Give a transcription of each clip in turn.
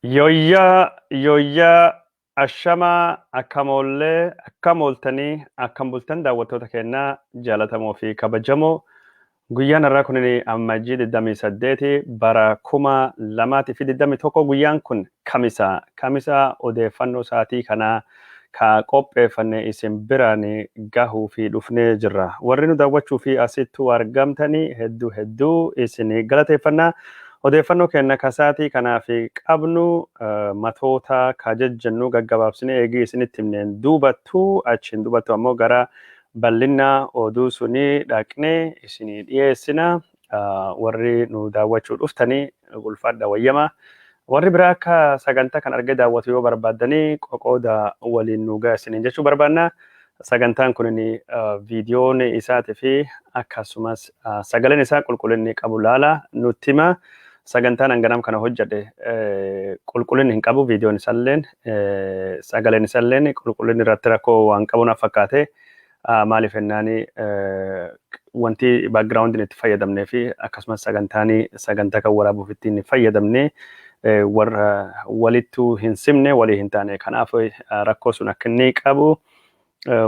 Yooyyaa yooyyaa ashamaa akkam oollee akkam ooltanii akkam bultan daawwattoota keenyaa jaalatamoo fi kabajamoo guyyaan har'aa kun Ammajjii 28 bara 2021. Guyyaan kun Kamisa. Kamisa odeeffannoo sa'aatii kanaa ka qopheeffanne isin biraan gahuu fi dhufnee jirra. Warri nu daawwachuu fi asittuu argamtanii hedduu hedduu isin galateeffannaa. Odeeffannoo keenya ka sa'aatii kanaaf qabnu matoota ka jejjennu gaggabaabsinee eegii isinitti himneen duubattu, achiin duubattu ammoo gara bal'ina oduu sunii dhaqnee isinii dhiyeessina. Warri nu daawwachuu dhuftanii ulfaadha wayyama. Warri biraa akka sagantaa kan argee daawwatu yoo barbaaddanii qoqooda waliin nu ga'a isiniin jechuu barbaanna. Sagantaan kun viidiyoon isaatii fi akkasumas sagaleen isaa qulqullinni qabu laala nutti hima. Sagantaan hanganam kana hojjedhe qulqullinni hin qabu, viidiyoon isaalleen sagaleen isaalleen qulqullinni irratti rakkoo waan qabu naaf fakkaate. Maaliif jennaani, wanti backgroundiin itti fayyadamnee fi akkasumas sagantaan sagantaa kan waraabuuf ittiin fayyadamne warra walittuu hin simne, walii hin taane. Kanaaf rakkoo sun akka inni qabu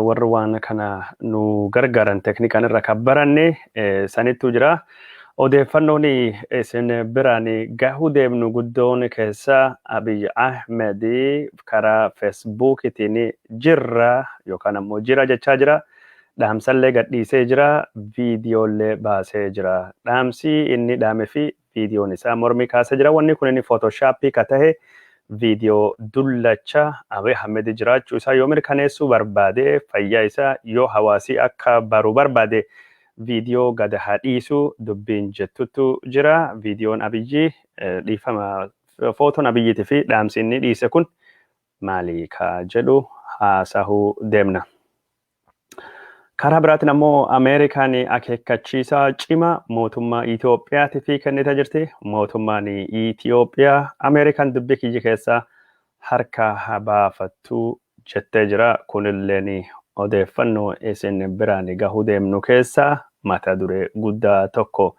warri waan kana nu gargaaran teeknikaan irra kan baranne sanittuu jira. Odeeffannoon isin biraan gahuu deemnu guddoon keessa Abiy Ahmed karaa Feesbuukiitiin jirra yookaan ammoo jira jechaa jira. Dhaamsallee gadhiisee jira, viidiyoollee baasee jira. Dhaamsi inni dhaame fi viidiyoon isaa mormii kaasee jira. Wanni kun inni Photoshopii ka tahe viidiyoo dullacha Abiy Ahmed jiraachuu isaa yoo mirkaneessuu barbaade, fayyaa isaa yoo hawaasii akka baru barbaade, viidiyoo gad haa dhiisu dubbiin jettutu jira. Viidiyoon Abiyyi, dhiifama, footoon Abiyyiitii fi dhaamsi inni dhiise kun maali ka jedhu haasahuu deemna. Karaa biraatiin ammoo Ameerikaan akeekkachiisa cimaa mootummaa Itoophiyaatiif kennitee jirti. Mootummaan Itoophiyaa Ameerikaan dubbii kiyya keessaa harka haa baafattu jettee jira. Kunilleen odeeffannoo isin biraan gahuu deemnu keessaa mata duree guddaa tokko.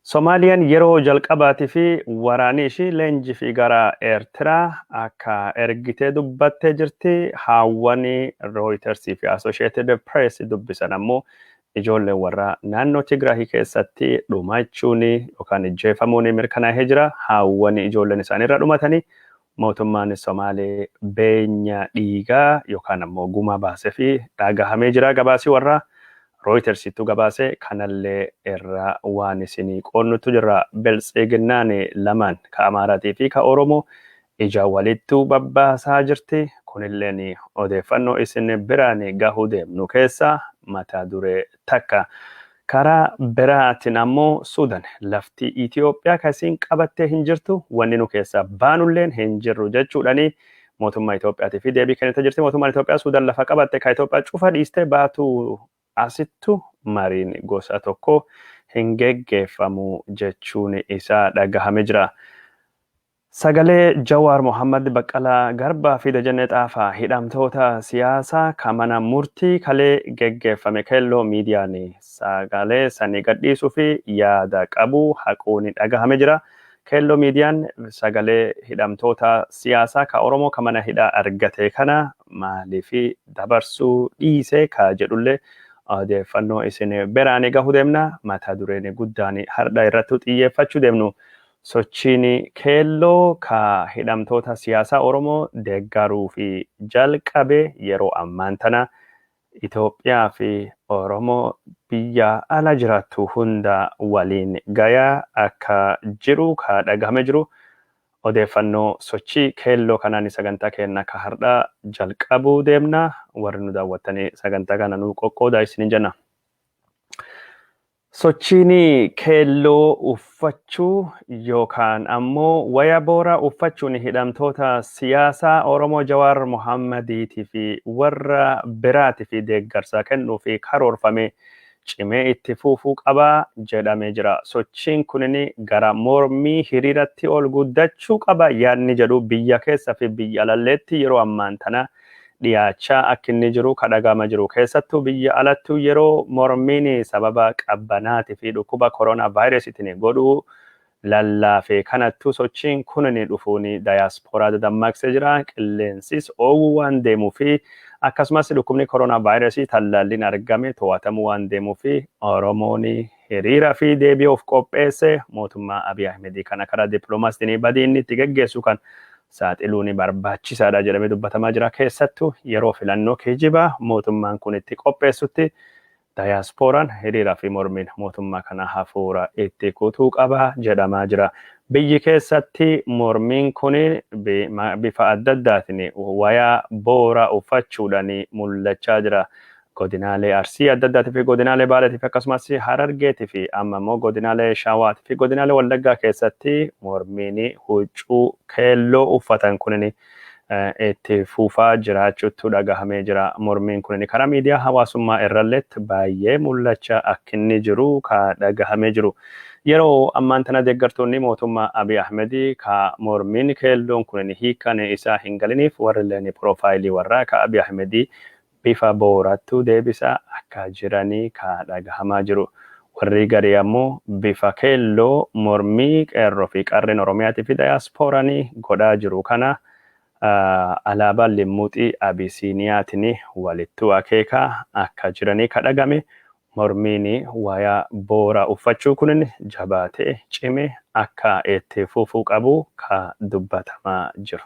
Somaaliyaan yeroo jalqabaatii fi waraanni ishii leenjii fi gara Eertiraa akka ergitee dubbattee jirti. Haawwan Reuters fi Associated Press dubbisan ammoo ijoolleen warra naannoo Tigraahii keessatti dhumachuun yookaan ijjeefamuun mirkanaa'ee jira. Haawwan ijoolleen isaaniirra dhumatanii mootummaan Somaalee beenya dhiigaa yookaan ammoo gumaa baasee fi dhagahamee jira. Gabaasii warra Reutersittu gabaase kanallee irra waan isinii qoonnutu jira. Biltsiginnaan lamaan ka Amaaraatii fi ka Oromoo ija walittuu babbaasaa jirti. Kunilleen odeeffannoo isin biraan gahuu deemnu keessaa mata duree takka. Karaa biraatiin ammoo Suudan lafti Itoophiyaa kasiin qabattee hin jirtu, wanni nu keessaa baanulleen hin jirru jechuudhani mootummaa Itoophiyaatiif deebii kennitee jirti. Mootummaan Itoophiyaa Suudan lafa qabatte ka Itoophiyaa cufa dhiistee baatu asittu mariin gosa tokko hin geggeeffamu jechuun isaa dhagahame jira. Sagalee Jawaar Mohammad, Baqqalaa Garbaa fi Dajanee Xaafaa hidhamtoota siyaasaa ka mana murtii kalee geggeeffame Keelloo Miidiyaan sagalee sanii gadhiisuu fi yaada qabu haquun dhagahame jira. Keelloo Miidiyaan sagalee hidhamtoota siyaasaa ka Oromoo ka mana hidhaa argate kana maaliif dabarsuu dhiise ka jedhullee odeeffannoo isin biraan gahuu deemna. Mata dureen guddaan har'a irratti xiyyeeffachuu deemnu sochiin Keelloo ka hidhamtoota siyaasaa Oromoo deeggaruu fi jalqabe yeroo ammaan tana Itoophiyaa fi Oromoo biyya ala jiraattu hunda waliin gayaa akka jiru ka dhagahame jiru. Odeeffannoo sochii Keelloo kanaan sagantaa keenya ka har'aa jalqabuu deemna. Warri nu daawwattanii sagantaa kana nu qoqqoodaa isiniin jenna. Sochiin keelloo uffachuu yookaan ammoo waya booraa uffachuun hidhamtoota siyaasaa Oromoo Jawaar Mohammadiitii fi warra biraatii fi deeggarsa kennuu fi karoorfame cimee itti fufuu qabaa jedhamee jira. Sochiin kunin gara mormii hiriiratti ol guddachuu qaba yaadni jedhu biyya keessa fi biyya alalleetti yeroo ammaan tana dhiyaachaa akka inni jiru ka dhagama jiru. Keessattuu biyya alattuu yeroo mormiin sababa qabbanaatii fi dhukkuba koronaa vaayirasiitiin godhuu Lallaafe kanattuu sochiin kunini dhufuun dayaaspooraa dadammaqsee jira. Qilleensis oowwuu waan deemuu fi akkasumas dhukkubni koronaa vaayirasii tallaalliin argame to'atamuu waan deemuu fi Oromoon hiriira fi deebi'uuf qopheesse mootummaa Abiy Ahmedii kana karaa dippiloomaasiitiin badii inni itti geggeessu kan saaxiluun barbaachisaadha jedhamee dubbatamaa jira. Keessattuu yeroo filannoo kijibaa mootummaan kun itti qopheessutti dayaaspooraan hiriiraa fi mormiin mootummaa kana hafuura itti kutuu qaba jedhamaa jira. Biyyi keessatti mormiin kun bifa adda addaatiin wayaa boora uffachuudhaan mul'achaa jira. Godinaalee Arsii adda addaatii fi godinaalee Baaleetii fi akkasumas Harargeetii fi amma immoo godinaalee Shawaatii fi godinaalee Wallaggaa keessatti mormiin huccuu keelloo uffatan kunin itti fufaa jiraachuutu dhagahamee jira. Mormiin kunin karaa miidiyaa hawaasummaa irralleetti baay'ee mul'achaa akka inni jiru ka dhagahamee jiru. Yeroo ammaan tana deeggartoonni mootummaa Abiy Ahmedii ka mormiin keelloon kunin hiikan isaa hin galiniif warri illeen piroofaayilii warraa ka Abiy Ahmedii bifa boorattuu deebisaa akka jiranii ka dhagahamaa jiru. Warri garii ammoo bifa keelloo mormii qeerroo fi qarreen Oromiyaatii fi dayaaspooranii godhaa jiru kana alaabaa limmuuxii Abisiiniyaatiin walittuu akeekaa akka jiranii ka dhagame mormiin wayaa boora uffachuu kunin jabaatee cime akka itti fufuu qabu ka dubbatamaa jiru.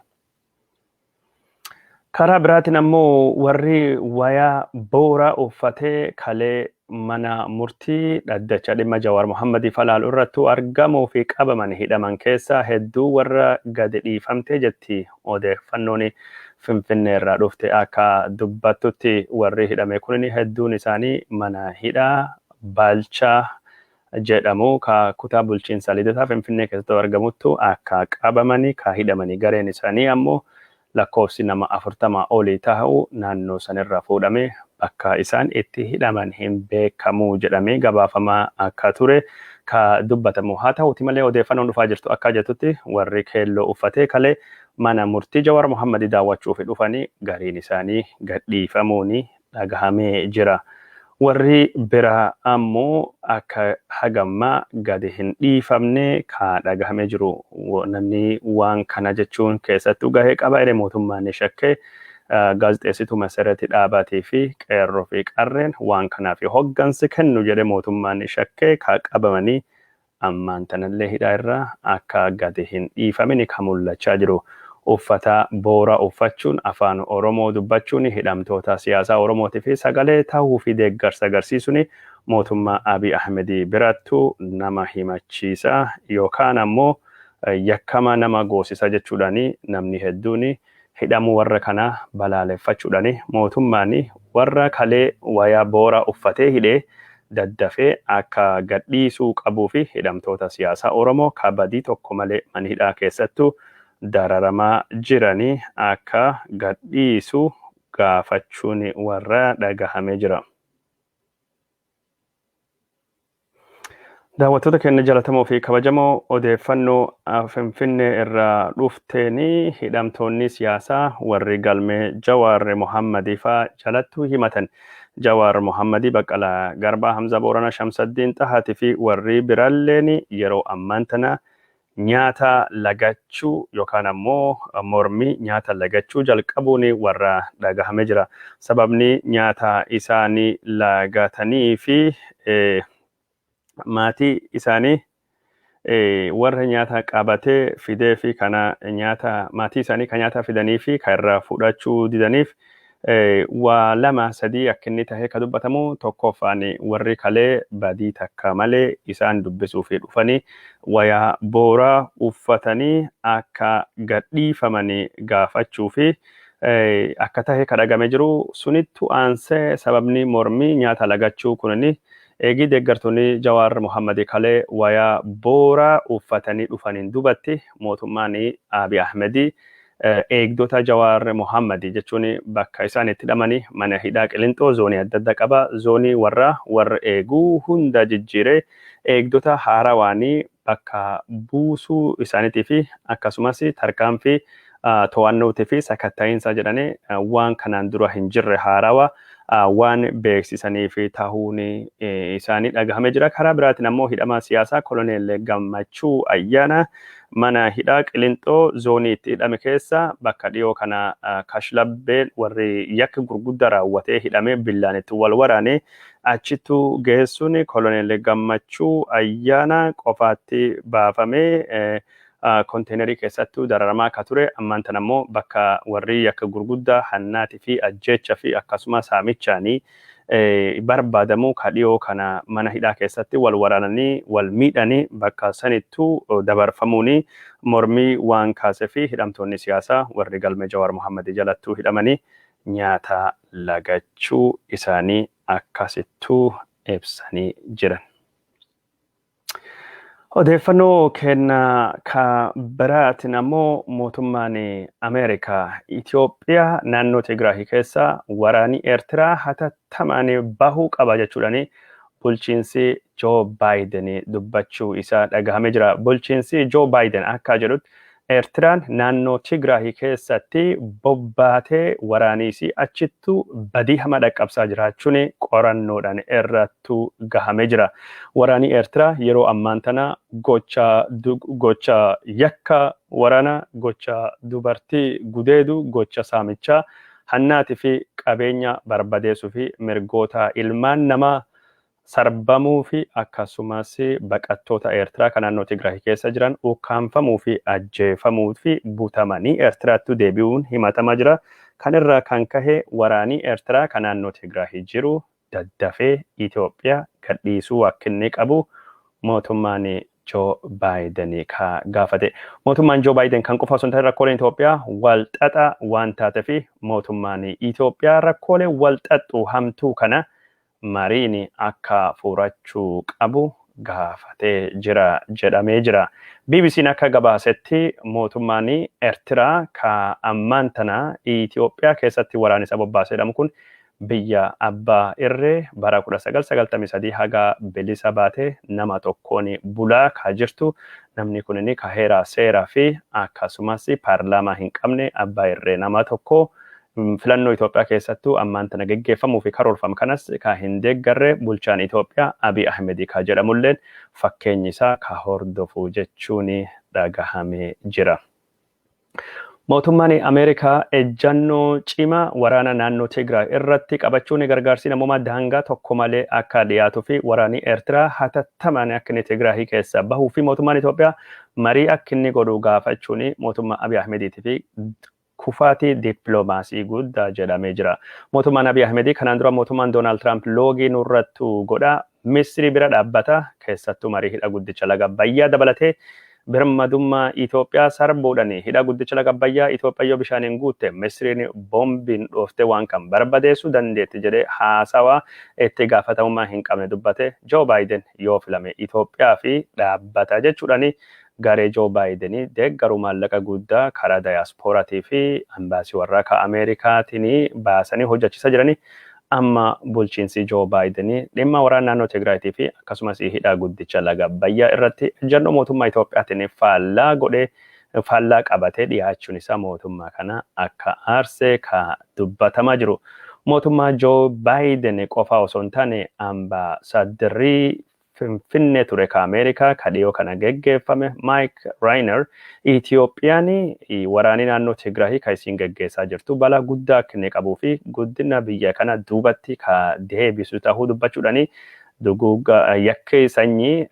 Karaa biraatiin ammoo warri wayaa boora uffatee kalee mana murtii dhaddacha dhimma Jawaar Mohammadii falaalu irrattuu argamuu fi qabaman hidhaman keessaa hedduu warra gadi dhiifamtee jetti odeeffannoon Finfinnee irraa dhufte akka dubbattutti warri hidhame kunin hedduun isaanii mana hidhaa Baalchaa jedhamu ka kutaa bulchiinsa Lidataa Finfinnee keessatti argamuttu akka qabamanii ka hidhamanii gareen isaanii ammoo lakkoofsi nama 40 olii ta'u naannoo sanirraa fuudhamee bakka isaan itti hidhaman hin beekamu jedhamee gabaafamaa akka ture ka dubbatamu. Haa ta'uti malee odeeffannoon dhufaa jirtu akka jettutti warri keelloo uffatee kalee mana murtii Jawaar Mohammadii daawwachuuf dhufanii gariin isaanii gadhiifamuun dhagahamee jira. Warri biraa ammoo akka hagammaa gadi hin dhiifamne ka dhagahamee jiru. Namni waan kana jechuun keessattuu gahee qaba jedhee mootummaan ni shakkee gaazexeessituu Masaratii Dhaabaatii fi qeerroo fi qarreen waan kanaaf hoggansi kennu jedhee mootummaan ni shakkee ka qabamanii ammaan tanallee hidhaa irraa akka gadi hin dhiifamin ka mul'achaa jiru. Uffata boora uffachuun afaan Oromoo dubbachuun hidhamtoota siyaasaa Oromootii fi sagalee ta'uu fi deeggarsa agarsiisuun mootummaa Abiy Ahmedii birattuu nama himachiisa yookaan ammoo yakkama nama goosisa jechuudhaan namni hedduun hidhamuu warra kanaa balaaleffachuudhaan mootummaan warra kalee wayaa boora uffatee hidhee daddafee akka gadhiisuu qabuu fi hidhamtoota siyaasaa Oromoo kabadii tokko malee mana hidhaa keessattuu dararamaa jiranii akka gadhiisu gaafachuun warra dhagahamee jira. Daawwattoota keenya jaallatamoo fi kabajamoo odeeffannoo Finfinnee irraa dhufteen hidhamtoonni siyaasaa warri galmee Jawaar Mohammadii faa jalattu himatan. Jawaar Mohammadii, Baqqalaa Garbaa, Hamza Booranaa, Shamsaddiin Xahaatii fi warri biraalleen yeroo ammaan tana nyaata lagachuu yookaan ammoo mormii nyaata lagachuu jalqabuun warra dhagahamee jira. Sababni nyaata isaanii lagatanii fi maatii isaanii warra nyaata qabatee fidee fi kana nyaata maatii isaanii kan nyaata fidanii fi kan irraa fudhachuu didaniif waa lama sadii akka inni tahee ka dubbatamu. Tokkoffaan warri kalee badii takka malee isaan dubbisuu fi dhufanii wayaa booraa uffatanii akka gadhiifamanii gaafachuu fi akka tahe ka dhagame jiru. Sunittu aansee sababni mormii nyaata lagachuu kunini eegii deeggartoonni Jawaar Mohammadii kalee wayaa booraa uffatanii dhufaniin dubatti mootummaan Abiy Ahmedii eegdota Jawaar Mohammadii jechuun bakka isaan itti hidhamanii mana hidhaa Qilinxoo zoonii adda addaa qaba. Zoonii warra eeguu hunda jijjiiree eegdota haarawaanii bakka buusuu isaaniitii fi akkasumas tarkaanfii to'annootii fi sakatta'iinsa jedhanii waan kanaan dura hin jirre haarawa waan beeksisanii fi tahuun isaanii dhagahamee jira. Karaa biraatiin ammoo hidhamaa siyaasaa Koloneel Gammachuu Ayyaana mana hidhaa Qilinxoo zoonii itti hidhame keessa bakka dhiyoo kana kashlabbeen warri yakka gurguddaa raawwatee hidhamee billaan itti wal waraane achittu geessuun Koloneel Gammachuu Ayyaana qofaatti baafamee konteenarii keessattuu dararamaa akka ture, ammaan tan ammoo bakka warri yakka gurguddaa hannaatii fi ajjeecha fi akkasumas saamichaanii barbaadamu ka dhiyoo kana mana hidhaa keessatti wal waraananii wal miidhanii bakka sanittuu dabarfamuun mormii waan kaasee fi hidhamtoonni siyaasaa warri galmee Jawaar Mohammad jalattuu hidhamanii nyaata lagachuu isaanii akkasittuu ibsanii jiran. Odeeffannoo kenna ka biraatiin ammoo mootummaan Ameerikaa Itoophiyaa naannoo Tigraay keessa waraanni Eertiraa hatattamaan bahuu qaba jechuudhaan bulchiinsi Joo Baayiden dubbachuu isaa dhagahamee jira. Bulchiinsi Joo Baayiden akka jedhutti, Eertiraan naannoo Tigraay keessatti bobbaatee waraaniis achittuu badii hama dhaqqabsaa jiraachuun qorannoodhaan irrattuu gahamee jira. Waraanni Eertiraa yeroo ammaan tana gocha yakka waraana, gocha dubartii gudeedu, gocha saamichaa, hannaatii fi qabeenya barbadeessuu fi mirgoota ilmaan namaa sarbamuu fi akkasumas baqattoota Eertiraa kan naannoo Tigraay keessa jiran ukkaanfamuu fi ajjeefamuu fi butamanii Eertiraatti deebi'uun himatamaa jira. Kan irraa kan kahe waraanii Eertiraa kan naannoo Tigraay jiru daddafee Itoophiyaa gadhiisuu akka inni qabu mootummaan Joo Baayiden ka gaafate. Mootummaan Joo Baayiden kan qofa osoo hin taane, rakkooleen Itoophiyaa wal xaxa waan taatee fi mootummaan Itoophiyaa rakkoolee wal xaxxu hamtuu kana mariin akka furachuu qabu gaafatee jira jedhamee jira. BBC'n akka gabaasetti, mootummaan Eertiraa ka ammaan tana Itoophiyaa keessatti waraana isa bobbaasee jedhamu kun biyya abbaa irree bara 1993 haga bilisa baate nama tokkoon bulaa ka jirtu, namni kun ka heeraa, seeraa fi akkasumas paarlaamaa hin qabne, abbaa irree nama tokko, filannoo Itoophiyaa keessattuu ammaan tana geggeeffamuu fi karoorfame kanas ka hin deeggarre bulchaan Itoophiyaa Abiy Ahmed ka jedhamulleen fakkeenyi isaa ka hordofu jechuun dhagahamee jira. Mootummaan Ameerikaa ejjannoo cimaa waraana naannoo Tigraay irratti qabachuun gargaarsi namoomaa daangaa tokko malee akka dhiyaatuu fi waraanni Eertiraa hatattamaan akka inni Tigraay keessa bahuu fi mootummaan Itoophiyaa marii akka inni godhu gaafachuun mootummaa Abiy Ahmediitii fi kufaatii dippiloomaasii guddaa jedhamee jira. Mootummaan Abiy Ahmedii kanaan dura mootummaan Doonaald Tiraamp loogii nurrattu godha. Misrii bira dhaabbata, keessattuu marii hidha guddicha laga Abbayyaa dabalatee birmadummaa Itoophiyaa sarbuudhaan hidha guddicha laga Abbayyaa Itoophiyaa yoo bishaaniin guutte Misriin boombiin dhooftee waan kan barbadeessuu dandeetti jedhee haasawaa itti gaafatamummaa hin qabne dubbate. Joo Baayiden yoo filame Itoophiyaa fi dhaabbata jechuudhaan garee Joo Baayidenii deeggaruu maallaqa guddaa karaa dayaasporaatii fi ambaasii warraa ka Ameerikaatiin baasanii hojjechiisaa jiranii, amma bulchiinsi Joo Baayidenii dhimma waraana naannoo Tigraayitii fi akkasumas hidha guddicha laga Abbayyaa irratti ejjennoo mootummaa Itoophiyaatiin faallaa godhee faallaa qabatee dhiyaachuun isaa mootummaa kana akka aarsee ka dubbatamaa jiru. Mootummaa Joo Baayiden qofa osoo hin taane, ambaasaaddarrii Finfinnee ture ka Ameerikaa ka dhiyoo kana geggeeffame Maayik Raayiner Itoophiyaan waraanii naannoo Tigraay ka isiin geggeessaa jirtu balaa guddaa akka inni qabuu fi guddina biyya kana duubatti ka deebisu ta'uu dubbachuudhaani, duguugga yakkee sanyii,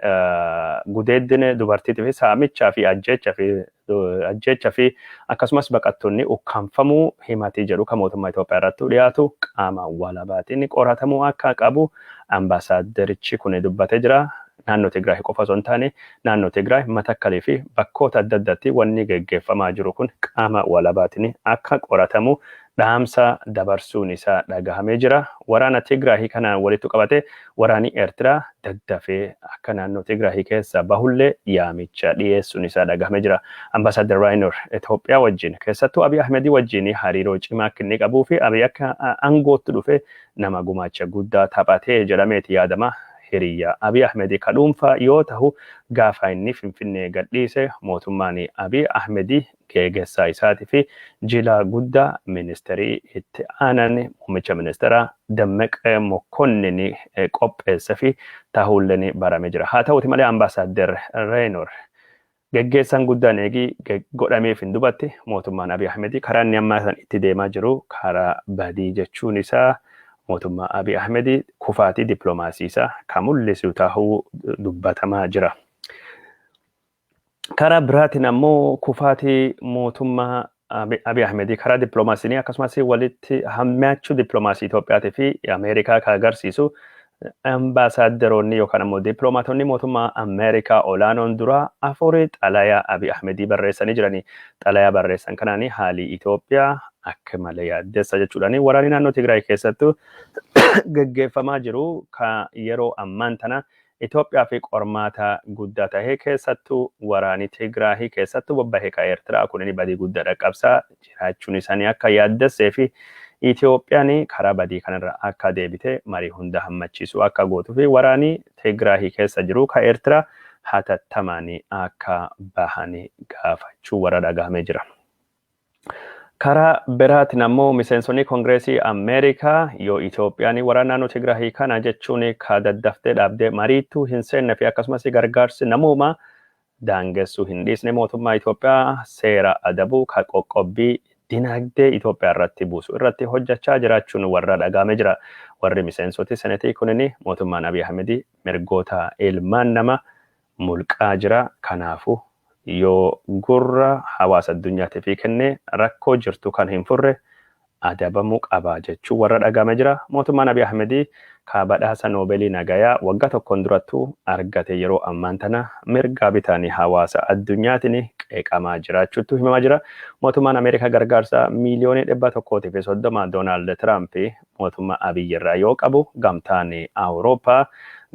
gudeeddina dubartiitii fi saamichaa fi ajjeecha fi akkasumas baqattoonni ukkaanfamuu himatii jedhu kan mootummaa Itoophiyaa irratti dhiyaatu qaama walabaatiin qoratamuu akka qabu ambaasaadderichi kun dubbatee jira. Naannoo Tigraay qofa osoo hin taane, naannoo Tigraay Matakkalii fi bakkoota adda addaatti wanni geggeeffamaa jiru kun qaama walabaatiin akka qoratamu dhaamsa dabarsuun isaa dhagahamee jira. Waraana Tigraay kanaan walitti qabate waraanni Eertiraa daddafee akka naannoo Tigraay keessa bahullee yaamicha dhiyeessuun isaa dhagahamee jira. Ambaasaadar Raayiner Itoophiyaa wajjin, keessattuu Abiy Ahmedii wajjin hariiroo cimaa akka inni qabuu fi Abiy akka aangootti dhufe nama gumaacha guddaa taphatee jedhameeti yaadama. Hiriyyaa Abiy Ahmed ka dhuunfaa yoo ta'u, gaafa inni Finfinnee gadhiise mootummaan Abiy Ahmed geggeessaa isaatii fi jila guddaa ministeerii itti aanan muummicha ministeeraa Dammaqee Mokonnin qopheesse fi ta'ullee barame jira. Haa ta'uti malee, Ambaasaadder Reenor geggeessaan guddaan eegii godhameef hin dubatti mootummaan Abiy Ahmed karaa inni ammaa san itti deemaa jiru karaa badii jechuun isaa mootummaa Abiy Ahmed kufaatii dippiloomaasii isaa kan mul'isu ta'uu dubbatamaa jira. Karaa biraatiin ammoo kufaatii mootummaa Abiy Ahmed karaa dippiloomaasii akkasumas walitti hammaachuu dippiloomaasii Itoophiyaatii fi Ameerikaa kan agarsiisu, ambaasaaddaroonni yookaan ammoo dippiloomaatonni mootummaa Ameerikaa olaanoon dura afurii xalayaa Abiy Ahmedii barreessanii jiranii. Xalayaa barreessan kanaan haalli Itoophiyaa akka malee yaaddessa jechuudhaan waraanni naannoo Tigraay keessattuu gaggeeffamaa jiru kan yeroo ammaan tana Itoophiyaa fi qormaata guddaa tahee, keessattuu waraanni Tigraay keessattuu bobbahee kan Eertiraa kunin badii guddaa dhaqqabsaa jiraachuun isaanii akka yaaddessee fi Itoophiyaan karaa badii kanarra akka deebite marii hunda hammachiisu akka gootuu fi waraanni Tigraay keessa jiru kan Eertiraa hatattamaan akka bahanii gaafachuu warra dhagahamee jira. Karaa biraatiin ammoo miseensonni Koongireesii Ameerikaa yoo Itoophiyaan waraana naannoo Tigraay kana jechuun ka daddaftee dhaabdee mariituu hin seenne fi akkasumas gargaarsi namoomaa daangessuu hin dhiisne, mootummaa Itoophiyaa seera adabuu ka qoqqobbii dinagdee Itoophiyaa irratti buusu irratti hojjechaa jiraachuun warra dhagahamee jira. Warri miseensoti senetii kunin mootummaan Abiy Ahmed mirgoota ilmaan nama mulqaa jira. Kanaafuu yoo gurra hawaasa addunyaatiif kennee rakkoo jirtu kan hin furre adabamuu qaba jechuun warra dhagahame jira. Mootummaan Abiy Ahmed ka badhaasa Noobeelii nagayaa waggaa tokkoon durattuu argate yeroo ammaan tana mirga bitaanii hawaasa addunyaatiin qeeqamaa jiraachuutu himamaa jira. Mootummaan Ameerikaa gargaarsa 130,000,000 Doonaald Tiraamp mootummaa Abiy irraa yoo qabu, gamtaan Awurooppaa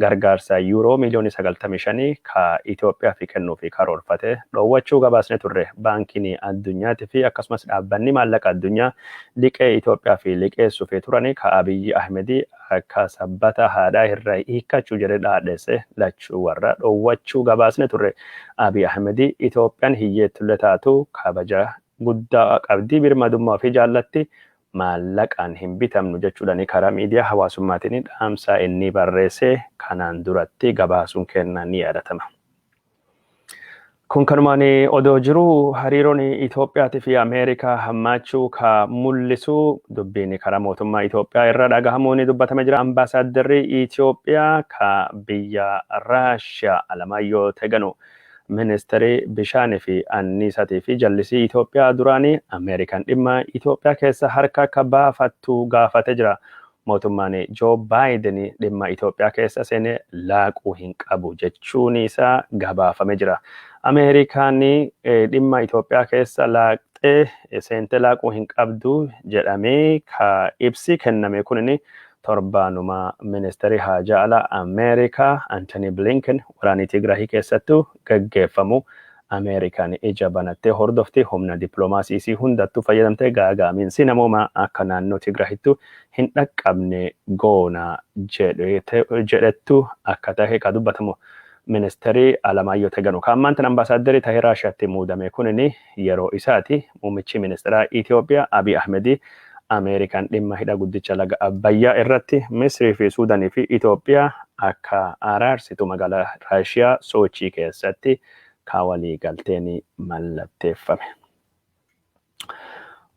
gargaarsa yuuroo 95,000,000 ka Itoophiyaa fi kennuu fi karoorfate dhoowwachuu gabaasne turre. Baankiin addunyaatii fi akkasumas dhaabbanni maallaqa addunyaa liqee Itoophiyaa fi liqeessuuf turani ka Abiy Ahmed akka sabbata haadhaa irraa hiikkachuu jedhee dhaadhesse lachuu warra dhoowwachuu gabaasne turre. Abiy Ahmed Itoophiyaan hiyyeettullee taatu kabaja guddaa qabdi, birmadummaa fi jaallatti, maallaqaan hin bitamnu jechuudhaan karaa miidiyaa hawaasummaatiin dhaamsa inni barreesse kanaan duratti gabaasuun kenna ni yaadatama. Kun kanumaan odoo jiru, hariiroon Itoophiyaatii fi Ameerikaa hammaachuu ka mul'isu dubbiin karaa mootummaa Itoophiyaa irra dhagahamuun dubbatame jira. Ambaasaaddarri Itoophiyaa ka biyya Raashiyaa Alamaayyoo Teganu, ministeerri bishaanii fi anniisaatii fi jallisii Itoophiyaa duraanii, Ameerikaan dhimma Itoophiyaa keessa harka akka baafattu gaafate jira. Mootummaan Joo Baayiden dhimma Itoophiyaa keessa seenee laaquu hin qabu jechuun isaa gabaafame jira. Ameerikaan dhimma Itoophiyaa keessa laaqxee seentee laaquu hin qabdu jedhamee ka ibsi kenname kunin torbaanuma ministeerri haajaa alaa Ameerikaa Antony Blinken waraanni Tigraahii keessattuu gaggeeffamu Ameerikaan ija banattee hordofti, humna dippiloomaasii isii hundattuu fayyadamtee gaagaamiinsi namooma akka naannoo Tigraahittu hin dhaqqabne goona jedhettu akka tahe ka dubbatamu. Ministeerri Alamaayyoo Teganu kan ammaan tan ambaasaaddarii tahee Raashiyaatti muudame kunin yeroo isaati muummichi ministeeraa Itoophiyaa Abiy Ahmed Ameerikaan dhimma hidha guddicha laga Abbayyaa irratti Misrii fi Suudaanii fi Itoophiyaa akka araarsitu magaalaa Raashiyaa Soochii keessatti ka walii galteen mallatteeffame.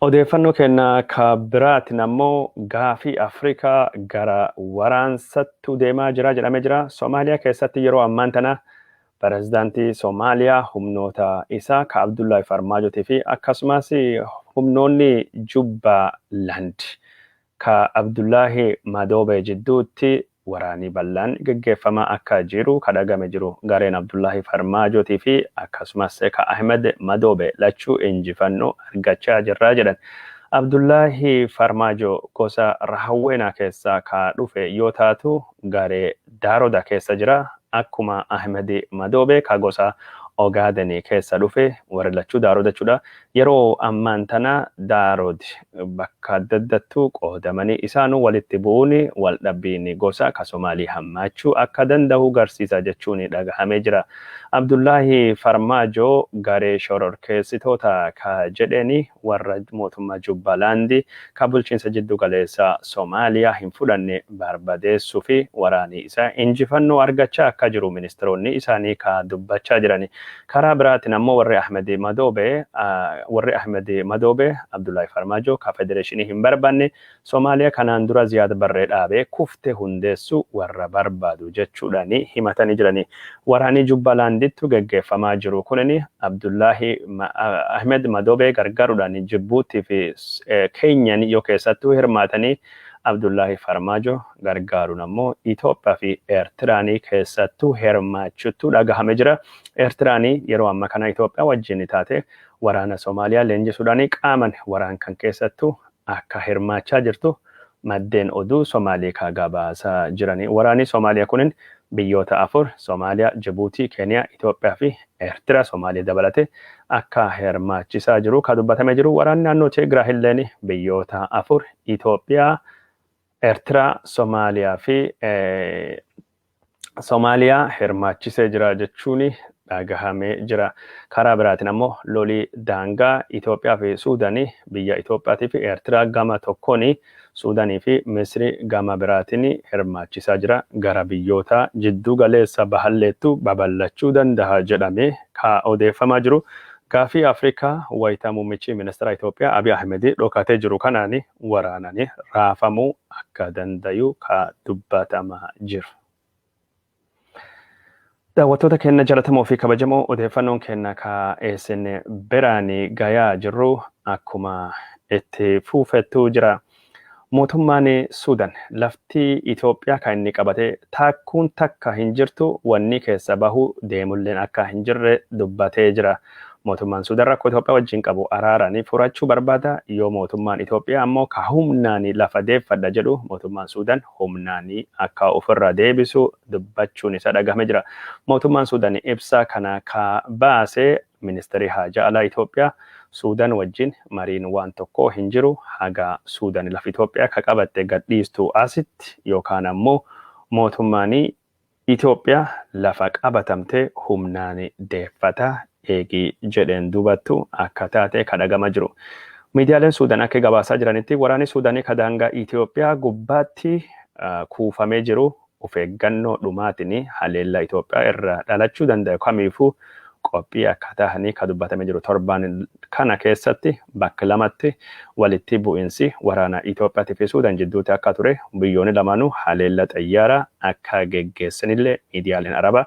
Odeeffannoo keenya ka biraatiin ammoo gaafii Afrikaa gara waraansattu deemaa jira jedhamee jira. Somaaliyaa keessatti yeroo ammaan tana pirezidaantii Somaaliyaa, humnoota isaa ka Abdullahi Farmaajootii fi akkasumas humnoonni Jubbaland ka Abdullahi Madoobe jidduutti waraanii bal'aan geggeeffamaa akka jiru ka dhagame jiru. Gareen Abdullahi Farmaajootii fi akkasumas ka Ahmed Madoobe lachuu injifannoo argachaa jirraa jedhan. Abdullahi Farmaajo gosa Rahawweenaa keessaa ka dhufe yoo taatu, garee Daaroda keessa jira. Akkuma Ahmed Madoobe ka gosa Ogaadenii keessa dhufe warri lachuu Daarood jechuudha. Yeroo ammaan tana Daarood bakka adda addattuu qoodamanii isaanuu walitti bu'uun wal dhabbiin gosa ka Somaalii hammaachuu akka danda'u garsiisa jechuun dhagahamee jira. Abdullaahi Farmaajoo garee shororkeessitoota ka jedheeni warra mootummaa Jubbalaandi ka bulchiinsa jiddu galeessa Somaaliyaa hin fudhanne barbadeessuu fi waraanii isaa injifannoo argachaa akka jiru ministeeronni isaanii ka dubbachaa jirani. Karaa biraatiin ammoo warri Ahmed Madoobe Abdullaahi Farmaajoo ka federeeshinii hin barbaanne, Somaaliyaa kanaan dura Ziyaad Barree dhaabee kufte hundeessuu warra barbaadu jechuudhaan himatanii jirani. Waraanii Jubbalaandittu geggeeffamaa jiru kunin Abdullaahi Ahmed Madoobee gargaaruudhaan Jibbuutii fi Keenyan yoo keessattuu hirmaatanii, Abdullaahi Farmaajo gargaaruun ammoo Itoophiyaa fi Eertiraanii keessattuu hirmaachuttu dhagahame jira. Eertiraanii yeroo amma kana Itoophiyaa wajjin taate waraana Somaaliyaa leenjisuudhaan qaaman waraan kan keessattuu akka hirmaachaa jirtu maddeen oduu Somaalii ka gabaasaa jirani. Waraanni Somaaliyaa kunin biyyoota afur, Somaaliyaa, Jibuutii, Keeniyaa, Itoophiyaa fi Eertiraa Somaaliyaa dabalate akka hirmaachisaa jiru ka dubbatamee jiru. Waraanni naannoo Tigraay illeen biyyoota afur, Itoophiyaa, Eertiraa, Somaaliyaa fi Somaaliyaa hirmaachisee jira jechuun dhagahamee jira. Karaa biraatiin ammoo lolii daangaa Itoophiyaa fi Suudaanii biyya Itoophiyaatii fi Eertiraa gama tokkoon, Suudaanii fi Misri gama biraatiin hirmaachisaa jira. Gara biyyoota jidduu galeessa bahalleettu babal'achuu danda'a jedhamee ka odeeffamaa jiru. Gaafii Afrikaa wayitaa muummichi ministeera Itoophiyaa Abiy Ahmed dhokatee jiru kanaan waraananii raafamuu akka dandayu ka dubbatamaa jiru. Daawwattoota keenya jaallatamoo fi kabajamoo, odeeffannoon keenya ka isin biraan gayaa jirru akkuma itti fuufettu jira. Mootummaan Suudan lafti Itoophiyaa kan inni qabate taakkuun takka hin jirtu, wanni keessa bahuu deemulleen akka hin jirre dubbatee jira. Mootummaan Suudan rakkoo Itoophiyaa wajjin qabu araaranii furachuu barbaada. Yoo mootummaan Itoophiyaa ammoo ka humnaan lafa deeffadha jedhu, mootummaan Suudan humnaan akka ofirra deebisu dubbachuun isa dhagahame jira. Mootummaan Suudan ibsa kana ka baase ministeerri haajaa alaa Itoophiyaa Suudan wajjin mariin waan tokko hin jiru, haga Suudan lafa Itoophiyaa ka qabatte gadhiistu asitti yookaan ammoo mootummaan Itoophiyaa lafa qabatamte humnaan deeffata eegii jedheen dubattu akka taate ka dhagama jiru. Miidiyaaleen Suudaan akka gabaasaa jiranitti, waraanni Suudaanii ka daangaa Itoophiyaa gubbaatti kuufamee jiru of eeggannoo dhumaatiin haleellaa Itoophiyaa irraa dhalachuu danda'u kamiifuu qophii akka ta'anii ka dubbatamee jiru. Torbaan kana keessatti bakka lamatti walitti bu'insi waraana Itoophiyaatii fi Suudaan jidduutti akka ture, biyyoonni lamaanuu haleellaa xayyaaraa akka geggeessanillee miidiyaaleen Arabaa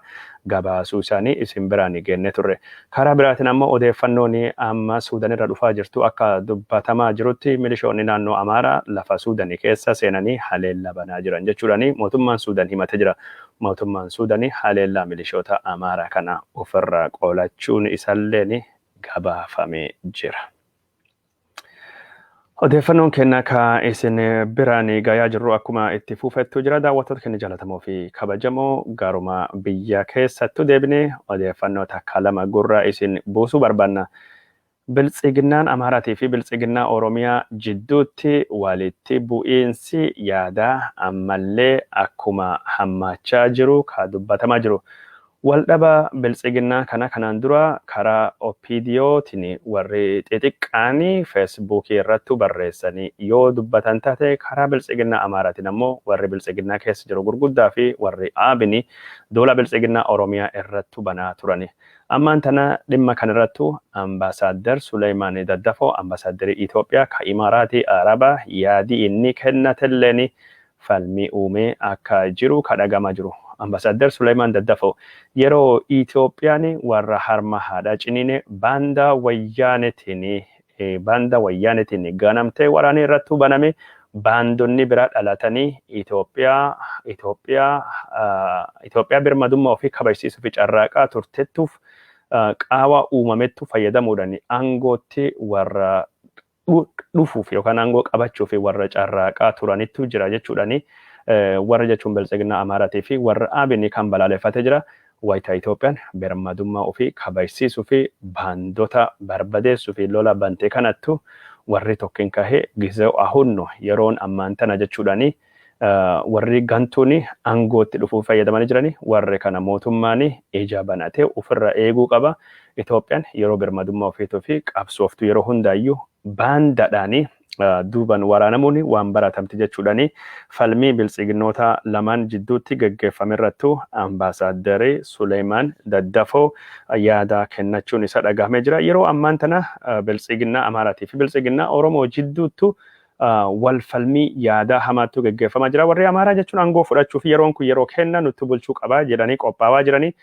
gabaasuu isaanii isin biraan geenne turre. Karaa biraatiin ammoo odeeffannoon amma Suudaan irra dhufaa jirtu akka dubbatamaa jirutti, milishoonni naannoo Amaaraa lafa Suudanii keessa seenanii haleellaa banaa jiran jechuudhaan mootummaan Suudaan himatee jira. Mootummaan Suudanii haleellaa milishoota Amaaraa kana ofirraa qolachuun isalleen gabaafamee jira. Odeeffannoon keenya ka isin biraan gayaa jirru akkuma itti fufettu jira. Daawwattoota keenya jaallatamoo fi kabajamoo, garuma biyya keessattu deebinee odeeffannoo takka lama gurra isin buusuu barbaanna. Biltsiginnaan Amaaraatii fi Biltsiginnaa Oromiyaa jidduutti walitti bu'iinsi yaadaa ammallee akkuma hammaachaa jiru ka dubbatamaa jiru. Waldhaba Biltsiginnaa kana kanaan dura karaa OPDOtiin warri xixiqqaanii Feesbuukii irratti barreessanii yoo dubbatan taate, karaa Biltsiginnaa Amaaraatiin ammoo warri Biltsiginnaa keessa jiru gurguddaa fi warri Aabini duula Biltsiginnaa Oromiyaa irratti banaa turani. Ammaan tana dhimma kanarrattu Ambaasaadder Suleymaan Daddafoo, ambaasaaddarii Itoophiyaa ka Imaaraatii Arabaa, yaadii inni kennatelleen falmii uumee akka jiru ka dhagamaa jiru. Ambaasaadder Suleymaan Daddafoo yeroo Itoophiyaan warra harma haadhaa ciniine baandaa wayyaanetiin ganamtee waraanni irratti baname, baandonni bira dhalatanii Itoophiyaa birmadummaa ofii kabajsiisuu fi carraaqaa turtettuuf qaawaa uumamettu fayyadamuudhaan aangootti warra dhufuuf yookaan aangoo qabachuuf warra carraaqaa turanittu jira jechuudhaan, warra jechuun Biltsiginnaa Amaaraatii fi warra Abini kan balaaleffatee jira. Wayitaa Itoophiyaan birmadummaa ofii kabajsiisuu fi baandota barbadeessuu fi lola bantee kanattu warri tokkin kahee gizee ahunnu yeroon ammaan tana jechuudhaani warri gantuun aangootti dhufuu fayyadamanii jirani warri kana mootummaan ija banatee ofirra eeguu qaba. Itoophiyaan yeroo birmadummaa ofiituu fi qabsooftu yeroo hundaayyuu baandaadhaanii duuban waraanamuun waan baratamti jechuudhaani falmii biltsiginnoota lamaan jidduutti geggeeffame irrattu ambaasaadarri Suleemaan Daddafoo yaada kennachuun isa dhagahamee jira. Yeroo ammaan tana biltsiginnaa Amaaraatii fi biltsiginnaa Oromoo jidduuttu wal falmii yaada hamaattu geggeeffamaa jira. Warri Amaaraa jechuun aangoo fudhachuu fi yeroon kun yeroo kenna nutti bulchuu qabaa jedhanii qophaawaa jiranii.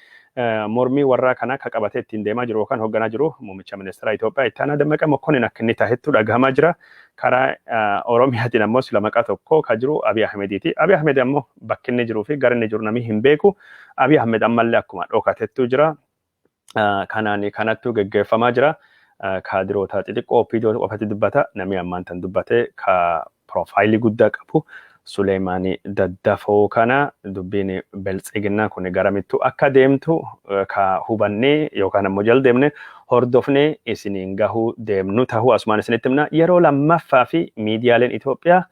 Mormii warraa kana akka qabatee ittiin deemaa jiru yookaan hoogganaa jiru muummicha ministeera Itoophiyaa itti aanaa Dammaqaa Mokonnin akka inni tahettu dhagahamaa jira. Karaa Oromiyaatiin ammoo sila maqaa tokko ka jiru Abiy Ahmediiti. Abiy Ahmed ammoo bakki inni jiruu fi gara inni jiru namni hin beeku. Abiy Ahmed ammallee akkuma dhokatettu jira. Kanaan kanattu geggeeffamaa jira. Kaadiroota xixiqqoo OPDO qofatti dubbata. Namni ammaan tan dubbate ka piroofaayilii guddaa qabu. Suleemaan Daddafoo kana dubbiin biltsiginnaa kun garamittu akka deemtu ka hubannee yookaan ammoo jal deemne hordofnee isiniin gahuu deemnu tahuu asumaan isinitti himna. Yeroo lammaffaa fi miidiyaaleen Itoophiyaa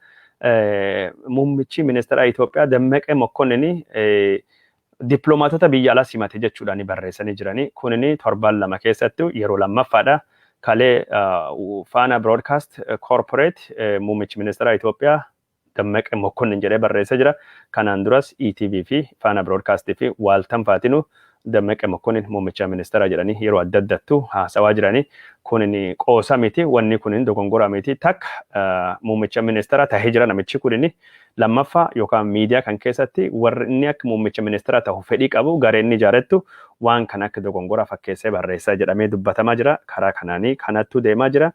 muummichi ministeera Itoophiyaa Dammaqee Mokonnin dippiloomaatota biyya alaa simate jechuudhaan barreessanii jiranii. Kunini torban 2 keessatti yeroo lammaffaadha. Kalee Faana Broadcast Corporate muummichi ministeera Itoophiyaa Dammaqee Mokonnin jedhee barreessee jira. Kanaan duras ETV fi Faana Broadcast fi Waaltan Faatinu Dammaqee Mokonnin muummicha ministeera jedhanii yeroo adda addattu haasawaa jiranii. Kunin qoosa miti, wanni kunin dogongora miti. Takka muummicha ministeera tahee jira namichi kunin lammaffaa yookaan miidiyaa kan keessatti warri inni akka muummicha ministeera tahu fedhii qabu gareen inni ijaarettu waan kana akka dogongora fakkeessee barreessaa jedhamee dubbatamaa jira. Karaa kanaanii kanattu deemaa jira.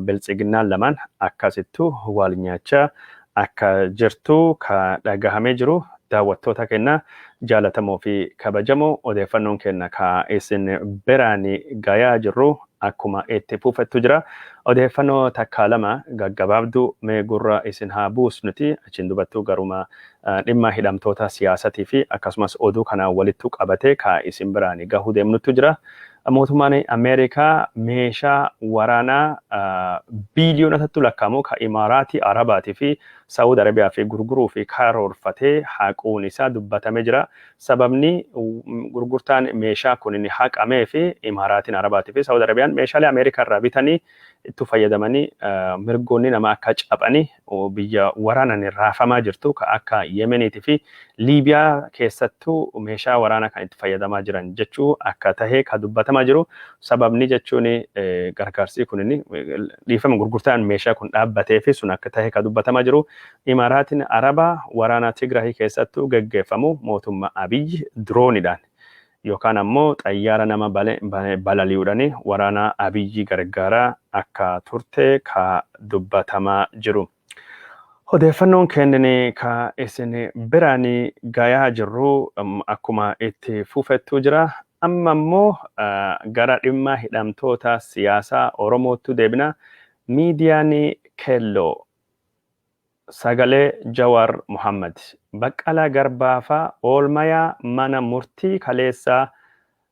Biltsiginnaan lamaan akkasittu wal nyaachaa akka jirtu ka dhagahamee jiru. Daawwattoota keenya jaalatamoo fi kabajamoo, odeeffannoon keenya ka isin biraan gayaa jirru akkuma itti fufettu jira. Odeeffannoo takka lama gaggabaabduu mee gurra isin haa buusnuti achiin dubattuu garuma dhimma hidhamtoota siyaasatii fi akkasumas oduu kanaan walittu qabatee ka isin biraan gahuu deemnuttu jira. Mootummaan Ameerikaa meeshaa waraanaa biiliyoonotatti lakkaa'amu ka Imaaraatii Arabaatii fi Saawud Arabiyaa fi gurguruu fi karoorfatee haquun isaa dubbatamee jira. Sababni gurgurtaan meeshaa kun inni haqamee fi Imaaraatiin Arabaatii fi Saawud Arabiyaan meeshaalee Ameerikaa irraa bitanii itti fayyadamanii mirgoonni nama akka caphanii biyya waraanaan raafamaa jirtu ka akka Yemeniitii fi Liibiyaa keessattuu meeshaa waraanaa kan itti fayyadamaa jiran jechuu akka tahe ka dubbatamaa jiru. Sababni jechuun gargaarsi kun inni dhiifama gurgurtaan meeshaa kun dhaabbatee fi sun akka tahe ka dubbatamaa jiru. Imaaraatiin Arabaa waraana Tigraahii keessattuu geggeeffamu mootummaa Abiyyi diroonidhaan yookaan ammoo xayyaara nama balali'uudhaan waraana Abiyyi gargaaraa akka turte ka dubbatamaa jiru. Odeeffannoon kennine ka isin biraan gayaa jirru akkuma itti fufettu jira. Amma immoo gara dhimma hidhamtoota siyaasaa Oromootti deebina. Miidiyaan Keelloo sagalee Jawaar Muhammad, Baqqalaa Garbaa faa oolmayaa mana murtii kaleessaa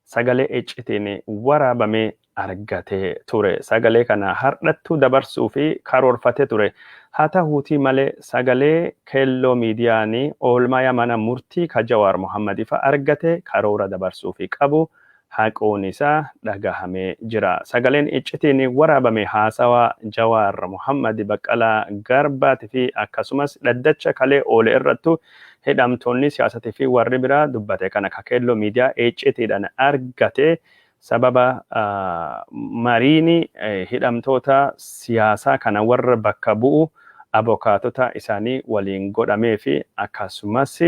sagalee iccitiin waraabamee argatee ture. Sagalee kana hardhattuu dabarsuu fi karoorfatee ture. Haa ta'uutii malee sagalee Keelloo miidiyaan oolmayaa mana murtii ka Jawaar Muhammad ifa argate karoora dabarsuu fi qabu haquun isaa dhagahamee jira. Sagaleen iccitiin waraabame haasawaa Jawaar Muhammad Baqqalaa Garbaatii fi akkasumas dhaddacha kalee oole irrattu hidhamtoonni siyaasatii fi warri biraa dubbate kana ka Keelloo miidiyaa iccitiidhaan argate sababa mariin hidhamtoota siyaasaa kana warra bakka bu'u abokaatota isaanii waliin godhamee fi akkasumas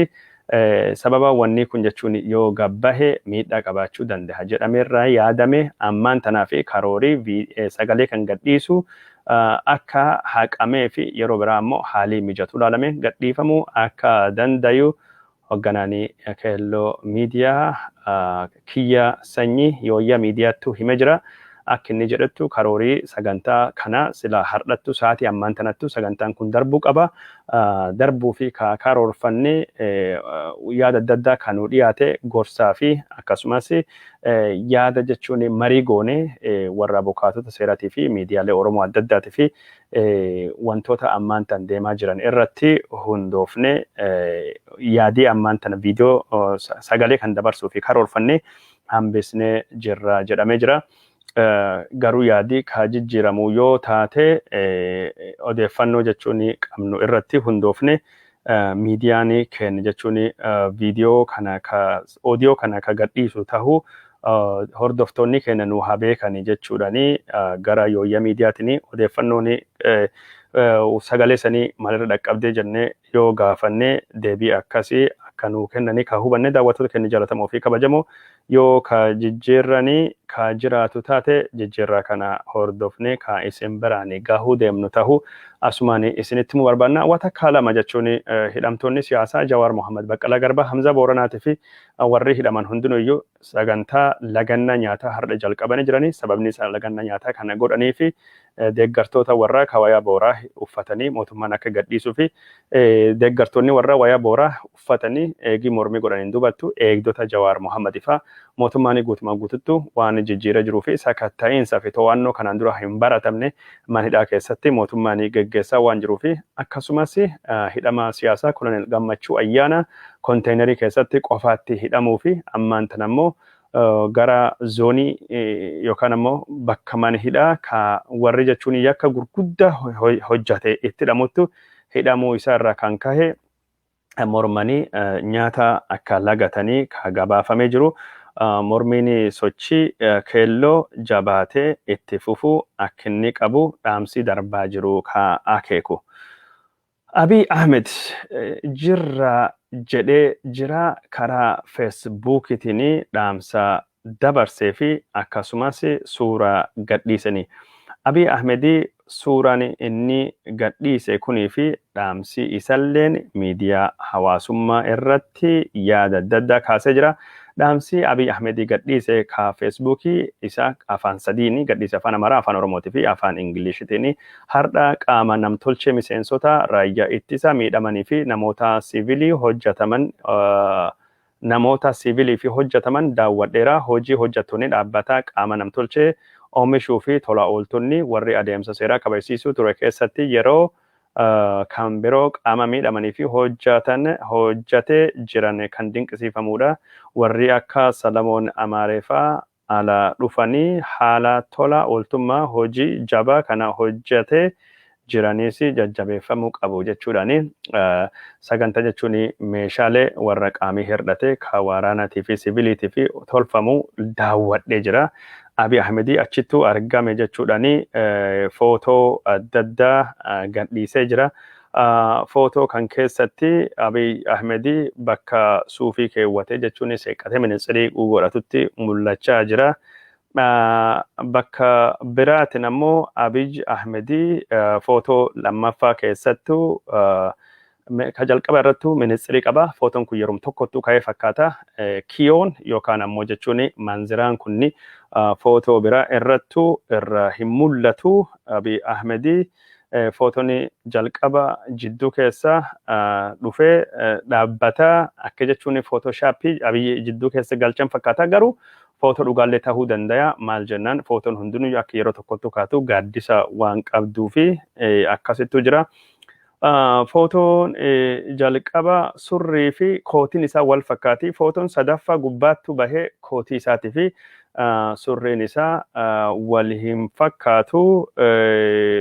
sababa wanni kun jechuun yoo gabbahe miidhaa qabaachuu danda'a jedhameerraa yaadame ammaan tanaa fi karoorii sagalee kan gadhiisu akka haqamee fi yeroo biraa ammoo haalii mijatu ilaalame gadhiifamuu akka dandayu hogganaanii Keelloo miidiyaa Kiyya Sanyii Yooyyaa miidiyaattu hime jira. Akka inni jedhettu karoorii sagantaa kana sila har'attu sa'aatii ammaan tanattu sagantaan kun darbuu qaba. Darbuu fi karoorfannee yaada adda addaa kan nu dhiyaate gorsaa fi akkasumas yaada jechuun marii goone warra abukaatota seeraatii fi miidiyaalee Oromoo adda addaatii fi wantoota ammaan tan deemaa jiran irratti hundoofne yaadii ammaan tana viidiyoo sagalee kan dabarsuu fi karoorfannee hambisnee jirra jedhamee jira. Garuu yaadii ka jijjiiramu yoo taate, odeeffannoo jechuun qabnu irratti hundoofne miidiyaan keenya jechuun viidiyoo kana ka oodiyoo kana ka gadhiisu tahuu hordoftoonni keenya nu haa beekani jechuudhaani gara Yooyyaa Miidiyaatiin odeeffannoon sagalee sanii maalirra dhaqqabdee jennee yoo gaafanne, deebii akkasii akka nuu kennanii ka hubanne. Daawwattoota keenya jaallatamoo fi kabajamoo, yoo ka jijjiirranii ka jiraatu taate, jijjiirraa kana hordofne ka isin biraan gahuu deemnu tahuu asumaan isinitti himuu barbaanna. Watakkaa lama jechuun hidhamtoonni siyaasaa Jawaar Mohammad, Baqqalaa Garbaa, Hamzaa Booranaatii fi warri hidhaman hundinuyyuu sagantaa lagannaa nyaataa har'a jalqabanii jiranii. Sababni isaa lagannaa nyaataa kana godhanii fi deeggartoota warra wayaa booraa uffatanii mootummaan akka gadhiisuu fi deeggartoonni warra wayaa booraa uffatanii eegii mormii godhaniin dubattu eegdota Jawaar Mohammad faa mootummaan guutumaa guututtu waan jijjiira jiruu fi sakatta'iinsa fi to'annoo kanaan dura hin baratamne mana hidhaa keessatti mootummaan geggeessaa waan jiruu fi akkasumas hidhama siyaasaa Koloneel Gammachuu Ayyaana konteenarii keessatti qofaatti hidhamuu fi ammaan tan ammoo gara zoonii yookaan ammoo bakka mana hidhaa ka warri jechuun yakka gurguddaa hojjate itti hidhamuttu hidhamuu isaa irraa kan kahe mormanii nyaata akka lagatanii ka gabaafamee jiru. Mormiin sochii keelloo jabaatee itti fufuu akka inni qabu dhaamsi darbaa jiru ka akeeku. Abiy Ahmed jirra jedhee jira, karaa Feesbuukiitiin dhaamsa dabarsee fi akkasumas suuraa gadhiisanii. Abiy Ahmed suuraan inni gadhiise kunii fi dhaamsi isalleen miidiyaa hawaasummaa irratti yaada adda addaa kaasee jira. Dhaamsi Abiy Ahmed gadhiise ka Feesbuukii isa afaan sadiin gadhiise, afaan Amaaraa, afaan Oromootii fi afaan Ingiliishitiin, har'a qaama namtolchee miseensota raayyaa ittisa miidhamanii fi namoota siivilii hojjetaman namoota siivilii fi hojjetaman daawwadheera. Hojii hojjettoonni dhaabbata qaama namtolchee oomishuu fi tola ooltonni warri adeemsa seeraa kabajsiisuu ture keessatti yeroo kan biroo qaama miidhamanii fi hojjetan hojjetee jiran kan dinqisiifamudha. Warri akka Salamoon Amaareefaa ala dhufanii haala tola ooltummaa hojii jabaa kana hojjetee jiranis jajjabeeffamuu qabu jechuudhaani sagantaa jechuun meeshaalee warra qaamii hir'ate ka waraanaatii fi siviiliitii fi tolfamu daawwadhee jira. Abiy Ahmedii achittuu argame jechuudhaani footoo adda addaa gadhiisee jira. Footoo kan keessatti Abiy Ahmedii bakka suufii keewwatee jechuun seeqatee ministirii godhatutti mul'achaa jira. Bakka biraatiin ammoo Abiy Ahmedii footoo lammaffaa keessattuu ka jalqaba irrattuu ministirii qaba. Footoon kun yeroo tokkottuu ka'ee fakkaata. Kiyoon yookaan ammoo jechuun manziraan kunni footoo biraa irrattuu irra hin mul'atu. Abiy Ahmedii footoon jalqaba jidduu keessa dhufee dhaabbata akka jechuun footooshaappii Abiy jidduu keessa galchan fakkaata, garuu footoo dhugaallee ta'uu danda'a. Maal jennaan, footoon hundinuu akka yeroo tokkottu kaatu gaaddisa waan qabduu fi akkasittu jira. Footoon jalqaba surrii fi kootiin isaa wal fakkaati. Footoon sadaffaa gubbaattu bahee kootii isaatii fi surriin isaa wal hin fakkaatu.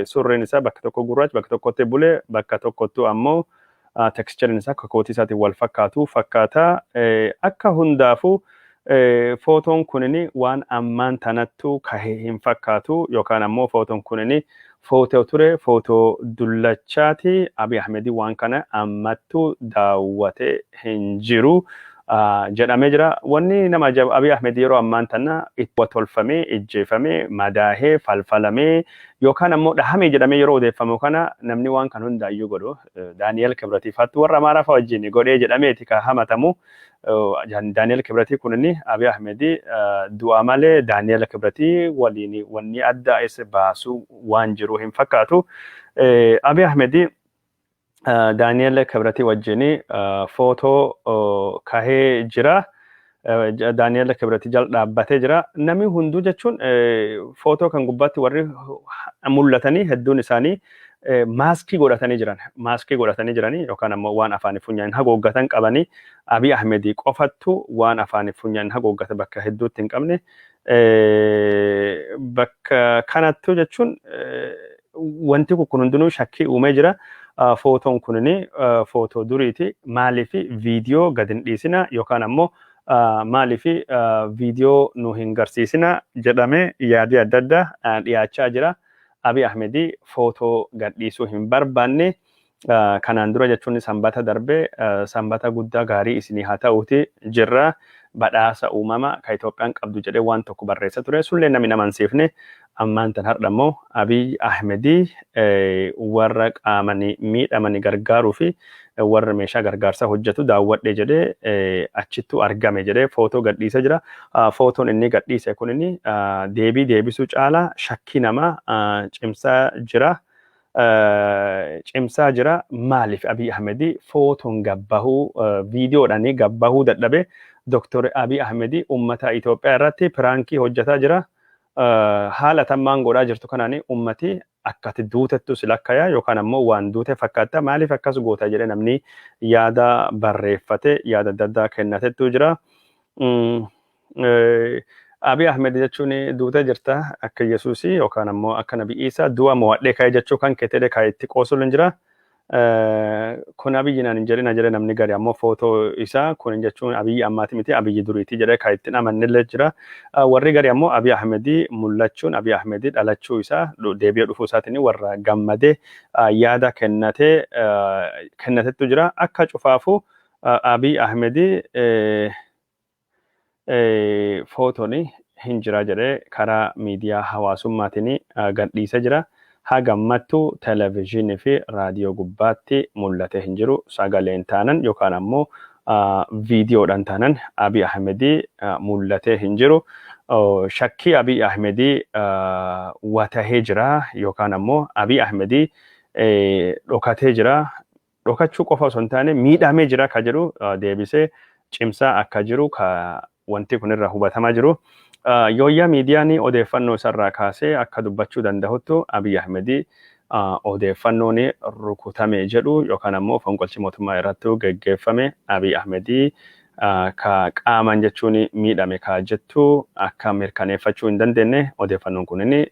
Surriin isaa bakka tokko gurraacha, bakka tokkotti bulee, bakka tokkottu ammoo tekstichariin isaa akka kootii isaatiin wal fakkaatu fakkaata. Akka hundaafuu footoon kunini waan ammaan tanattu kahe hin fakkaatu, yookaan ammoo footoon kunini footoo ture, footoo dullachaati. Abiy Ahmedii waan kana ammattu daawwatee hin jiru. jedhamee jira. Wanni nama ajaa'ibu, Abiy Ahmed yeroo ammaan tana itti tolfamee, ijjeefamee, madaahee, falfalamee yookaan ammoo dhahamee jedhamee yeroo odeeffamu kana, namni waan kan hundaayyuu godhu Daani'el Kibratii faatti warra Amaaraa fa'a wajjin godhee jedhameeti ka hamatamu. Daani'el Kibratii kun inni Abiy Ahmed du'a malee Daani'el Kibratii waliin wanni adda isa baasu waan jiru hin fakkaatu. Abiy Ahmed Daani'el Kibratii wajjin footoo kahee jira. Daani'el Kibratii jala dhaabbatee jira. Namni hunduu jechuun footoo kan gubbaatti warri mul'atanii hedduun isaanii maaskii godhatanii jiran. Maaskii godhatanii jiranii yookaan ammoo waan afaanii funyaan haguuggatan qabanii. Abiy Ahmed qofattu waan afaanii funyaan haguuggate bakka hedduutti hin qabne. Bakka kanattu jechuun wanti kun hundinuu shakkii uumee jira. Footoon kunini footoo duriiti. Maaliif viidiyoo gad hin dhiisina yookaan ammoo maaliif viidiyoo nu hin garsiisina jedhamee yaadii adda addaa dhiyaachaa jira. Abiy Ahmed footoo gadhiisuu hin barbaanne. Kanaan dura jechuun Sanbata darbe, sanbata guddaa gaarii isinii haa ta'uuti jirra. Badhaasa uumama kan Itoophiyaan qabdu jedhee waan tokko barreessa ture. Sullee namni nama hin siifne. Ammaan tan har'a immoo Abiy Ahmedii warra qaamanii miidhamanii gargaaruu fi warra meeshaa gargaarsaa hojjetu daawwadhe jedhee, achittu argame jedhee footoo gadhiisee jira. Footoon inni gadhiise kun inni deebii deebisuu caalaa shakkii namaa cimsaa jira. Cimsaa jira. Maaliif Abiy Ahmedii footoon gabbahuu, viidiyoodhaan gabbahuu dadhabe? Dr. Abiy Ahmedii uummata Itoophiyaa irratti piraankii hojjetaa jira. Haala tammaan godhaa jirtu kanaan uummati akkati duutettu si lakkayaa yookaan ammoo waan duute fakkaatta, maaliif akkas goota jedhee namni yaada barreeffate, yaada adda addaa kennatettu jira. Abiy Ahmed jechuun duutee jirta, akka Yesuusii yookaan ammoo akka Nabi Isaa du'a mo'adhee ka'ee jechuu kan keetee kan itti qoosuun jira. Kun Abiyyi naan hin jedhina jedhee namni gari ammoo footoo isaa kun jechuun Abiyyi ammaati miti, Abiyyi duriiti jedhee kan ittiin amannillee jira. Warri gari ammoo Abiy Ahmedii mul'achuun, Abiy Ahmedii dhalachuu isaa, deebi'ee dhufuu isaatiin warra gammadee yaada kennatee kennatettu jira. Akka cufaafuu Abiy Ahmedii footoon hin jira jedhee karaa miidiyaa hawaasummaatiin gadhiisee jira. Haga ammattuu televezyiinii fi raadiyoo gubbaatti mul'atee hin jiru. Sagaleen taanan yookaan ammoo viidiyoodhaan taanan Abiy Ahmedii mul'atee hin jiru. Shakkii Abiy Ahmedii watahee jira yookaan ammoo Abiy Ahmedii dhokatee jira. Dhokachuu qofa osoo hin taane miidhamee jira ka jedhu deebisee cimsaa akka jiru ka wanti kun irraa hubatamaa jiru. Yooyyaa Miidiyaan odeeffannoo isarraa kaasee akka dubbachuu danda'uttu, Abiy Ahmedii odeeffannoon rukutame jedhu yookaan ammoo fonqolchi mootummaa irratti geggeeffame, Abiy Ahmedii ka qaaman jechuun miidhame ka jettu akka mirkaneeffachuu hin dandeenye, odeeffannoon kunin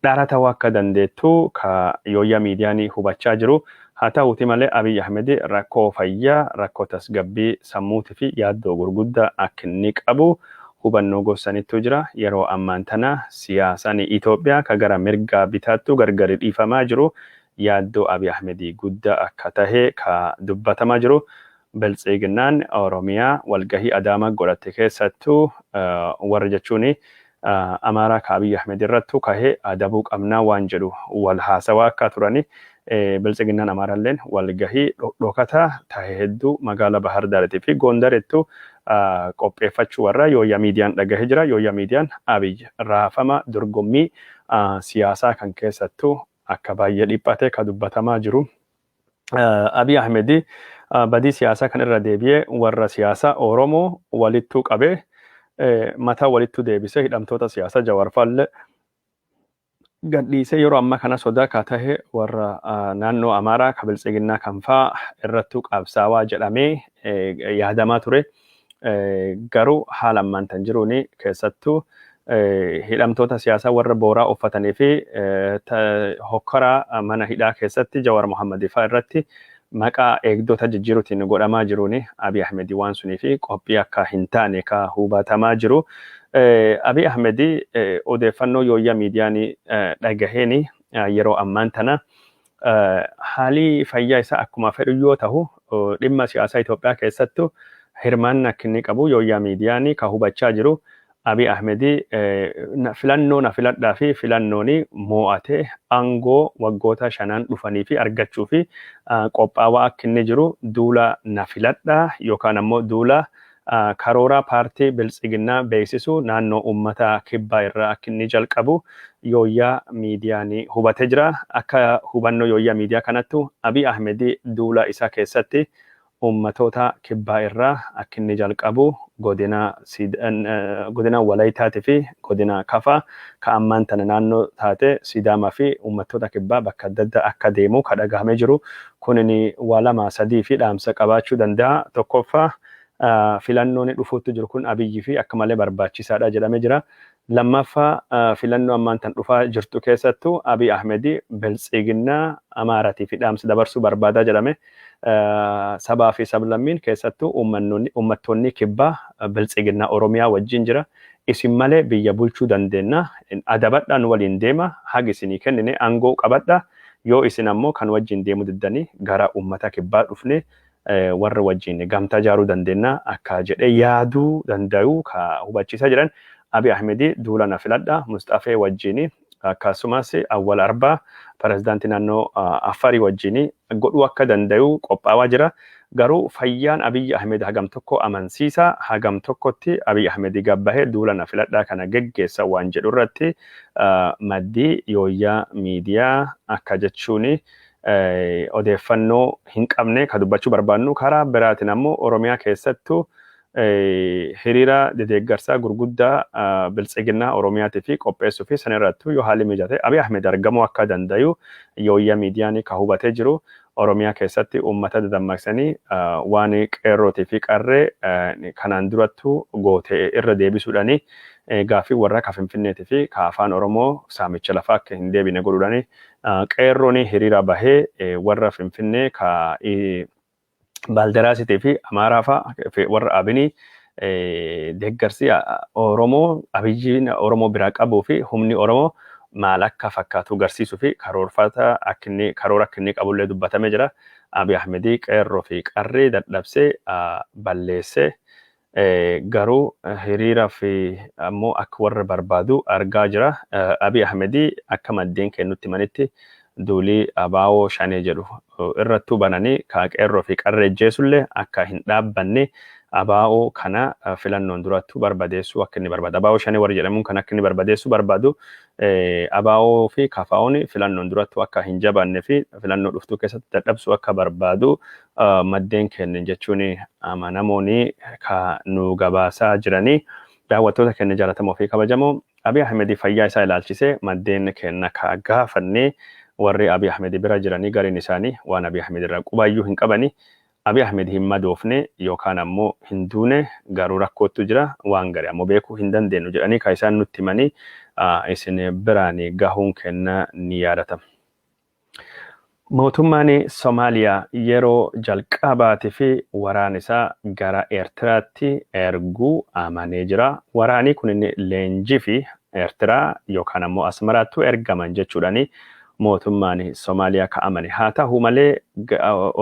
dhara ta'uu akka dandeettu ka Yooyyaa Miidiyaan hubachaa jiru. Haa ta'uuti malee Abiy Ahmed rakkoo fayyaa, rakkoo tasgabbii sammuutii fi yaaddoo gurguddaa akka inni qabu hubannoo gossanittu jira. Yeroo ammaan tana siyaasaan Itoophiyaa ka gara mirgaa bitaattu gargari dhiifamaa jiru yaaddoo Abiy Ahmedii guddaa akka tahe ka dubbatamaa jiru. Biltsiginnaan Oromiyaa walgahii Adaamaa godhatte keessattuu warra jechuun Amaaraa ka Abiy Ahmed irrattu kahee adabuu qabnaa waan jedhu wal haasawaa akka turani, Biltsiginnaan Amaaraalleen walgahii dhokataa tahe hedduu magaala Bahar Daaritii fi Gondarittu qopheeffachuu warra Yooyyaa Miidiyaan dhagahee jira. Yooyyaa Miidiyaan Abiy raafama dorgommii siyaasaa kan keessattuu akka baay'ee dhiphate ka dubbatamaa jiru. Abiy Ahmed badii siyaasaa kan irra deebi'ee warra siyaasaa Oromoo walittuu qabee, mataa walittuu deebisee, hidhamtoota siyaasaa Jawaar faallee gadhiisee, yeroo ammaa kana sodaa ka tahe warra naannoo Amaaraa ka Biltsiginnaa kan faa irrattuu qabsaawaa jedhamee yaadamaa ture. Garuu haala ammaan tan jiruun keessattuu hidhamtoota siyaasaa warra booraa uffatanii fi hokkaraa mana hidhaa keessatti Jawaar Mohammad faa irratti maqaa eegdota jijjiiruutiin godhamaa jiruun Abiy Ahmed waan sunii fi qophii akka hin taane ka hubatamaa jiru. Abiy Ahmed odeeffannoo Yooyyaa Miidiyaan dhagaheen yeroo ammaan tana haalli fayyaa isaa akkuma fedhu yoo ta'u, dhimma siyaasaa Itoophiyaa keessattuu Hirmaanna akka inni qabu Yooyyaa Miidiyaan ka hubachaa jiru. Abiy Ahmedii filannoo na filadhaa fi filannoon moo'atee aangoo waggoota shanan dhufanii fi argachuu fi qophaawaa akka inni jiru, duula na filadhaa yookaan ammoo duula karoora paartii Biltsiginnaa beeksisu naannoo uummata kibbaa irraa akka inni jalqabu Yooyyaa Miidiyaan hubatee jira. Akka hubannoo Yooyyaa Miidiyaa kanattu Abiy Ahmedii duula isaa keessatti uummatoota kibbaa irraa akka inni jalqabu, godina Walayitaatii fi godina Kafaa ka ammaan tana naannoo taate Sidaamaa fi uummattoota kibbaa bakka adda addaa akka deemu ka dhagahamee jiru. Kunin waa lama sadii fi dhaamsa qabaachuu danda'a. Tokkoffaa, filannoon dhufuutti jiru kun Abiyyi fi akka malee barbaachisaadha jedhamee jira. Lammaffaa, filannoo ammaan tan dhufaa jirtu keessattuu Abiy Ahmedii Biltsiginnaa Amaaraatii fi dhaamsa dabarsuu barbaadaa jedhame. Sabaa fi sablammiin, keessattuu uummattoonni kibbaa, Biltsiginnaa Oromiyaa wajjin jira. Isin malee biyya bulchuu dandeenya. Adabadhaan waliin deema. Hagi isinii kennine aangoo qabadha. Yoo isin ammoo kan wajjin deemuu diddanii, gara uummata kibbaa dhufne warra wajjin gamtaa ijaaruu dandeenya akka jedhee yaaduu danda'u ka hubachiisaa jiran. Abiy Ahmedii duula na filadha Musxafee wajjin, akkasumas Awwal Arbaa pirezidaantii naannoo Afarii wajjin godhuu akka danda'u qophaawaa jira. Garuu fayyaan Abiy Ahmed hagam tokko amansiisa, hagam tokkotti Abiy Ahmed gabbahee duula na filadhaa kana geggeessa waan jedhu irratti maddii Yooyyaa Miidiyaa akka jechuun odeeffannoo hin qabne ka dubbachuu barbaannu. Karaa biraatiin ammoo Oromiyaa keessattuu hiriira deeggarsaa gurguddaa Biltsiginnaa Oromiyaatii fi qopheessuu fi san irrattuu yoo haalli mijate Abiy Ahmed argamuu akka danda'u Yooyyaa Miidiyaan ka hubatee jiru. Oromiyaa keessatti uummata dadammaqsanii waan qeerrootii fi qarree kanaan durattuu goote irra deebisuudhaani, gaaffii warra ka Finfinneetii fi ka afaan Oromoo saamicha lafaa akka hin deebine godhuudhaani, qeerroon hiriira bahee warra Finfinnee ka Baaldaraasitii fi Amaaraa fa'a warra Abinii deeggarsi Oromoo Abiyyiin Oromoo biraa qabuu fi humni Oromoo maal akka fakkaatu garsiisuu fi karoorfata akka inni karoora akka inni qabullee dubbatamee jira. Abiy Ahmedii qeerroo fi qarree dadhabsee balleessee, garuu hiriira fi ammoo akka warra barbaadu argaa jira. Abiy Ahmedii akka maddeen kennutti manitti duulii abaawoo shanee jedhu irrattuu bananii ka qeerroo fi qarree jeesullee akka hin dhaabbanne, abaa'oo kana filannoon durattuu barbadeessuu akka inni barbaadu. Abaa'oo shanee warri jedhamuun kan akka inni barbadeessuu barbaadu, abaa'oo fi kafaa'oon filannoon durattuu akka hin jabaanne fi filannoo dhuftuu keessatti dadhabsuu akka barbaadu maddeen kennan jechuun amanamoonni ka nu gabaasaa jiranii. Daawwattoota keenya jaallatamoo fi kabajamoo, Abiy Ahmed fayyaa isaa ilaalchisee maddeen kenna ka gaafannee, warri Abiy Ahmed bira jiranii gariin isaanii waan Abiy Ahmed irraa qubayyuu hin qabani. Abiy Ahmed hin madoofne yookaan ammoo hin duune, garuu rakkootu jira, waan gari ammoo beekuu hin dandeenyu jedhanii ka isaan nutti himanii isin biraan gahuun kenna ni yaadatama. Mootummaan Somaaliyaa yeroo jalqabaatii fi waraan isaa gara Eertiraatti erguu amanee jira. Waraanni kun leenjii fi Eertiraa yookaan ammoo Asmaraattu ergaman jechuudhaani mootummaan Somaaliyaa ka amane. Haa ta'u malee,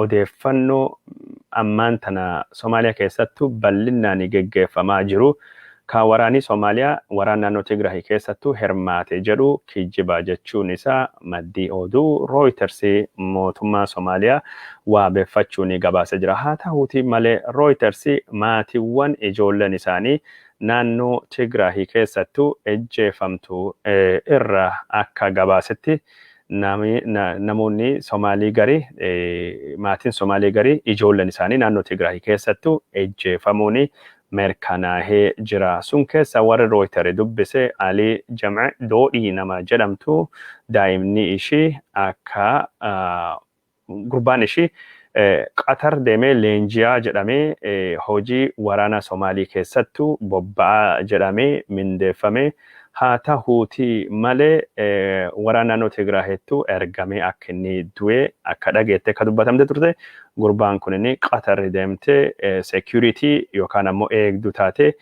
odeeffannoo ammaan tana Somaaliyaa keessattuu bal'inaan geggeeffamaa jiru ka waraanni Somaaliyaa waraan naannoo Tigraay keessattuu hirmaate jedhu kijjiba jechuun isaa maddii oduu Reuters mootummaa Somaaliyaa waabeeffachuun gabaasee jira. Haa ta'uuti malee, Reuters maatiiwwan ijoolleen isaanii naannoo Tigraay keessattuu ejjeefamtu irra akka gabaasetti, namoonni Somaalii garii, maatiin Somaalii garii ijoolleen isaanii naannoo Tigraay keessattuu ejjeefamuun mirkanaa'ee jira. Sun keessa warri Reuters dubbise Alii Jamce Doodhii nama jedhamtu, daa'imni ishii akka gurbaan ishii Qatar deemee leenji'aa jedhamee, hojii waraana Somaalii keessattuu bobba'aa jedhamee mindeeffame. Haa ta'uuti malee, waraana naannoo Tigraahettuu ergamee akka inni du'e akka dhageette akka dubbatamte turte. Gurbaan kun inni Qatar deemtee security yookaan ammoo eegduu taate,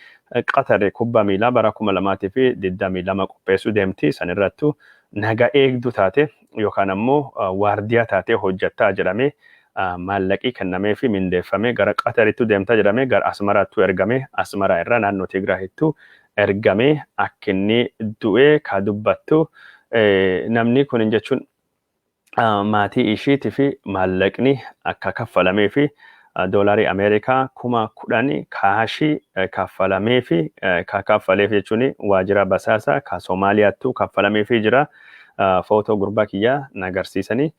Qatar kubbaa miilaa bara 2022 qopheessuu deemti. San irrattu naga eegduu taate yookaan ammoo waardiyaa taatee hojjettaa jedhamee Maallaqii kennamee fi mindeeffamee gara Qatarittu deemta jedhamee gara Asmaraattu ergame, Asmaraa irraa naannoo Tigraahittu ergamee akka inni du'ee ka dubbattu. Namni kun jechuun maatii ishiitii fi maallaqni akka kaffalamee fi doolaarii Ameerikaa 10,000 kaashii kaffalamee fi ka kaffaleef jechuun waajjira basaasaa ka Somaaliyaattu kaffalamee fi jira. Footoo gurbaa kiyyaa na agarsiisanii,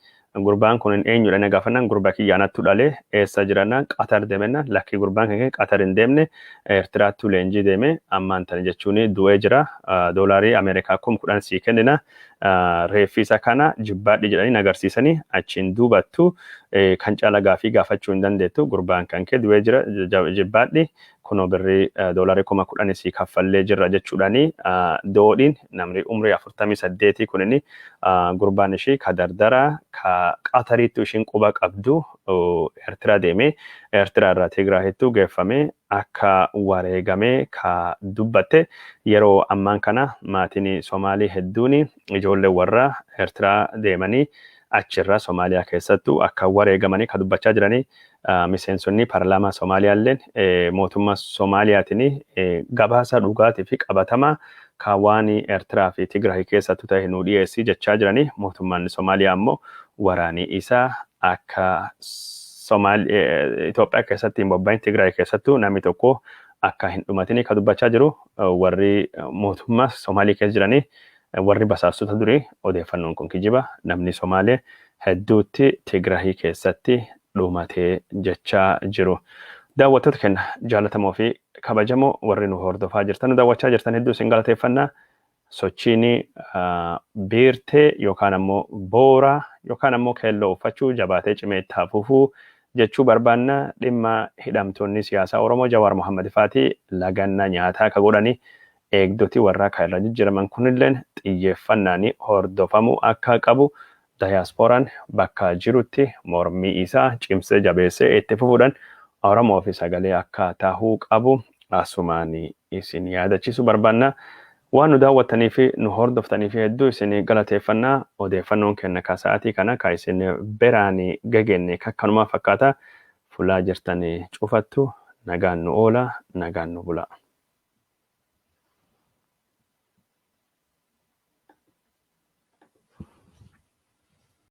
gurbaan kun eenyudha na gaafannaan, gurbaa kiyyaa anattu dhalee, eessa jirannaan, Qatar deemennaan, lakkii, gurbaan kan Qatar hin deemne, Eertiraattu leenjii deeme, ammaan tana jechuun du'ee jira, doolaarii Ameerikaa 10,000 sii kennina, reeffi isa kana jibbaadhi jedhanii na agarsiisanii, achiin duubattu kan caala gaafii gaafachuu hin dandeettu, gurbaan kan kee du'ee jira, jibbaadhi, kunoo birrii doolaarii 10,000 sii kaffallee jirra jechuudhaani. Doodhiin namni umrii 48 kunini gurbaan ishii ka dardara ka Qatariittu ishiin quba qabdu Eertiraa deemee Eertiraa irraa Tigraahittu geeffamee akka wareegamee ka dubbatte. Yeroo ammaan kana maatiin Somaalii hedduun ijoollee warra Eertiraa deemanii achirraa Somaaliyaa keessattuu akka wareegamanii ka dubbachaa jiranii. Miseensonni paarlaamaa Somaaliyaalleen mootummaa Somaaliyaatiin gabaasa dhugaatii fi qabatamaa ka waan Eertiraa fi Tigraay keessattuu ta'e nu dhiyeessii jechaa jiranii. Mootummaan Somaaliyaa ammoo waraanii isaa akka Itoophiyaa keessatti hin bobba'in, Tigraay keessattuu namni tokko akka hin dhumatini ka dubbachaa jiru. Warri mootummaa Somaalii keessa jiranii, warri basaastota durii, odeeffannoon kun kijiba, namni Somaalee hedduutti Tigraahii keessatti dhumatee jechaa jiru. Daawwattoota keenya jaallatamoo fi kabajamoo, warri nu hordofaa jirtan, nu daawwachaa jirtan, hedduu isin galateeffannaa. Sochiin biirtee yookaan ammoo boora yookaan ammoo keelloo uffachuu jabaatee cimee itti hafufuu jechuu barbaanna. Dhimma hidhamtoonni siyaasaa Oromoo Jawaar Mohammad faatii lagannaa nyaataa ka godhanii eegdoti warraa kan irra jijjiiraman kunilleen xiyyeeffannaan hordofamuu akka qabu, dayaaspooraan bakka jirutti mormii isaa cimsee jabeessee itti fufuudhaan Oromoo fi sagalee akka tahuu qabu asumaan isin yaadachiisuu barbaanna. Waan nu daawwattanii fi nu hordoftanii fi hedduu isin galateeffannaa. Odeeffannoon kenna ka sa'aatii kana ka isin biraan gagenne kakkanumaa fakkaata. Fulaa jirtan cufattu nagaan nu oola, nagaan nu bula.